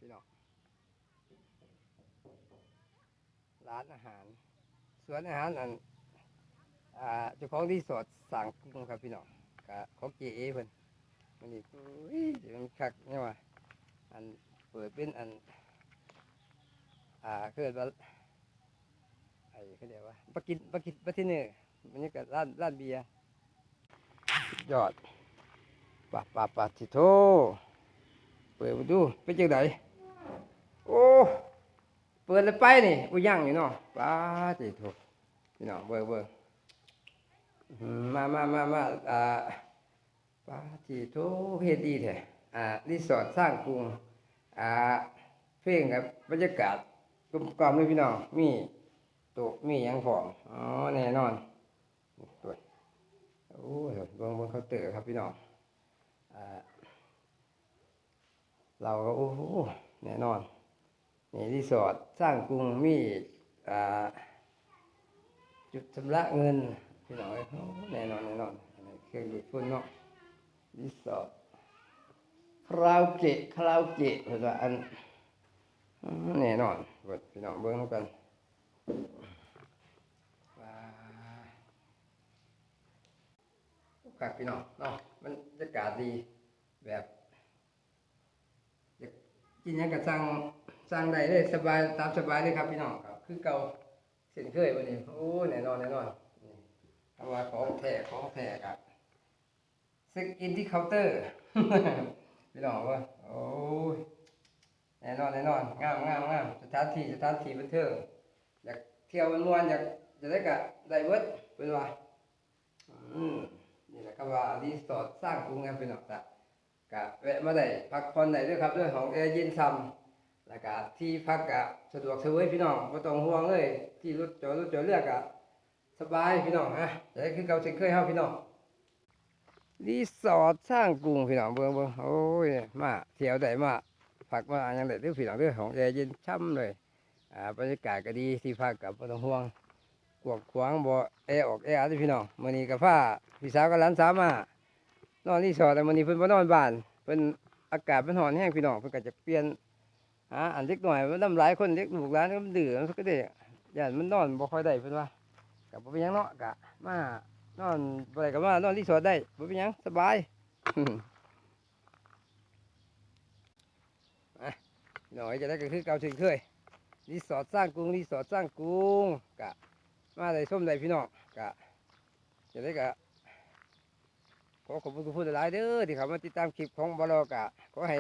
ພີ່ນ້ອງ ຮ້ານອາຫານ ສວນອາຫານ ອັນ ອ່າ ເຈົ້າຂອງຣີສອດສ້າງກຸງ ຄັບພີ່ນ້ອງ ກະຂອງເຈເອເພິ່ນ ມື້ນີ້ ໂອ້ຍ ມັນຄັກແນວວ່າ ອັນ ເປີດເປັນ ອັນ ອ່າ ເອີ້ນວ່າ ໄອ້ ເຂົາເອີ້ນວ່າ ປາກິນ ປາກິນ ບາເທເນີ ບັນຍາກາດຮ້ານ ຮ້ານເບຍ ສຸດຍອດ ປາ ປາ ປາ ທິໂທ ເປີດເບິ່ງດູ ເປັນຈັ່ງໃດ? ໂອ້ ເປີດແລ້ວໄປນີ້ ໂອ້ ຍັງຢູ່ເນາະ ປາ ຕິໂທ ພີ່ນ້ອງ ເບິ່ງ ເບິ່ງ ອືມ ມາ ມາ ມາ ມາ ອ່າ ປາ ຕິໂທ ເຮັດດີແທ້ ອ່າ ຣີສອດຊ້າງກຸງ ອ່າ ເພງກັບບັນຍາກາດກົມກ່ອມເລີຍ ພີ່ນ້ອງ ມີໂຕະ ມີຫຍັງພ້ອມ ອໍ ແນ່ນອນ ໂອ້ຍ ເບິ່ງ ເບິ່ງເຄົາເຕີຄັບ ພີ່ນ້ອງ ອ່າ ເຫຼົ້າກໍ ໂອ້ໂຫ ແນ່ນອນ ນີ້ຣີສອດຊ້າງກຸງ ມີ ອ່າ ຈຸດຊຳລະເງິນ ພີ່ນ້ອງເອີຍ ໂອ້ ແນ່ນອນ ແນ່ນອນ ອັນນີ້ເຄື່ອງດູດຝຸ່ນເນາະ ຣີສອດ ຄາຣາໂອເກະ ຄາຣາໂອເກະ ເພິ່ນວ່າ ອັນ ອືມ ແນ່ນອນ ເບິ່ງ ພີ່ນ້ອງເບິ່ງນຳກັນ ວ້າ ຄັກ ພີ່ນ້ອງເນາະ ມັນບັນຍາກາດດີ ແບບ ຢາກກິນຫຍັງກໍສັ່ງ ສັ່ງໄດ້ເລີຍ ສະບາຍ ຕາມສະບາຍເລີຍຄັບ ພີ່ນ້ອງ ກໍຄືເກົ່າເຊັ່ນເຄີຍ ມື້ນີ້ ໂອ້ ແນ່ນອນ ແນ່ນອນ ນີ້ ຄຳວ່າຂອງແທ້ ຂອງແທ້ກໍ ເຊັກອິນທີ່ເຄົາເຕີ ພີ່ນ້ອງເອີຍ ໂອ້ຍ ແນ່ນອນ ແນ່ນອນ ງາມ ງາມ ງາມ ສະຖານທີ່ ສະຖານທີ່ບັນເທີງ ຢາກທ່ຽວມ່ວນໆ ຢາກຈັ່ງໃດກໍໄດ້ເບິດ ເພິ່ນວ່າ ອືມ ນີ້ແຫຼະ ຄຳວ່າຣີສອດຊ້າງກຸງ ແມ່ນພີ່ນ້ອງ ກະ ກະແວະມາໄດ້ ພັກຜ່ອນໄດ້ເດີຄັບເດີ ຫ້ອງແອເຢັນຊ່ຳ ແລ້ວກະທີ່ພັກກະສະດວກສະເຫວີຍ ພີ່ນ້ອງ ບໍ່ຕ້ອງຫ່ວງເລີຍ ທີ່ລົດ ຈອດລົດຈອດເຮືອກະສະບາຍ ພີ່ນ້ອງ ຮະ ຈະໄດ້ຄືເກົ່າເຊັ່ນເຄີຍເຮົາ ພີ່ນ້ອງ ຣີສອດຊ້າງກຸງ ພີ່ນ້ອງ ເບິ່ງ ເບິ່ງ ໂອ້ຍ ມາທ່ຽວໄດ້ ມາພັກມາຫຍັງໄດ້ເດີ ພີ່ນ້ອງເດີ ຫ້ອງແອເຢັນຊ່ຳເລີຍ ອ່າ ບັນຍາກາດກໍດີ ທີ່ພັກກໍບໍ່ຕ້ອງຫ່ວງ ກວ້າງຂວາງ ບໍ່ແອອອກແອອັດເດ້ພີ່ນ້ອງ ມື້ນີ້ກໍພາພີ່ສາວກັບຫຼານສາວມານອນຣີສອດ ແລ້ວມື້ນີ້ເພິ່ນບໍ່ນອນບ້ານ ເພິ່ນ ອາກາດມັນຮ້ອນແຮງພີ່ນ້ອງ ເພິ່ນກໍຢາກປ່ຽນ ຫາ ອັນເດັກນ້ອຍມັນນຳຫຼາຍຄົນ ເດັກລູກຫຼານມັນດື້ ມັນກໍໄດ້ ຢ້ານມັນນອນບໍ່ຄ່ອຍໄດ້ເພິ່ນວ່າ ກໍບໍ່ເປັນຫຍັງເນາະ ກໍມານອນ ບໍ່ໄດ້ກໍມານອນຣີສອດໄດ້ ບໍ່ເປັນຫຍັງ ສະບາຍ. ອ່ະ ພີ່ນ້ອງເອີຍ ຈັ່ງໃດກໍຄືເກົ່າເຊັ່ນເຄີຍ ຣີສອດຊ້າງກຸງ ຣີສອດຊ້າງກຸງ ກະມາໄດ້ຊົມໄດ້ພີ່ນ້ອງ ກະຈັ່ງໃດກະຂໍຂອບຄຸນຂອບຄຸນຫຼາຍໆເດີ ທີ່ເຂົ້າມາຕິດຕາມຄລິບຂອງບ່າວລໍ ກະຂໍໃຫ້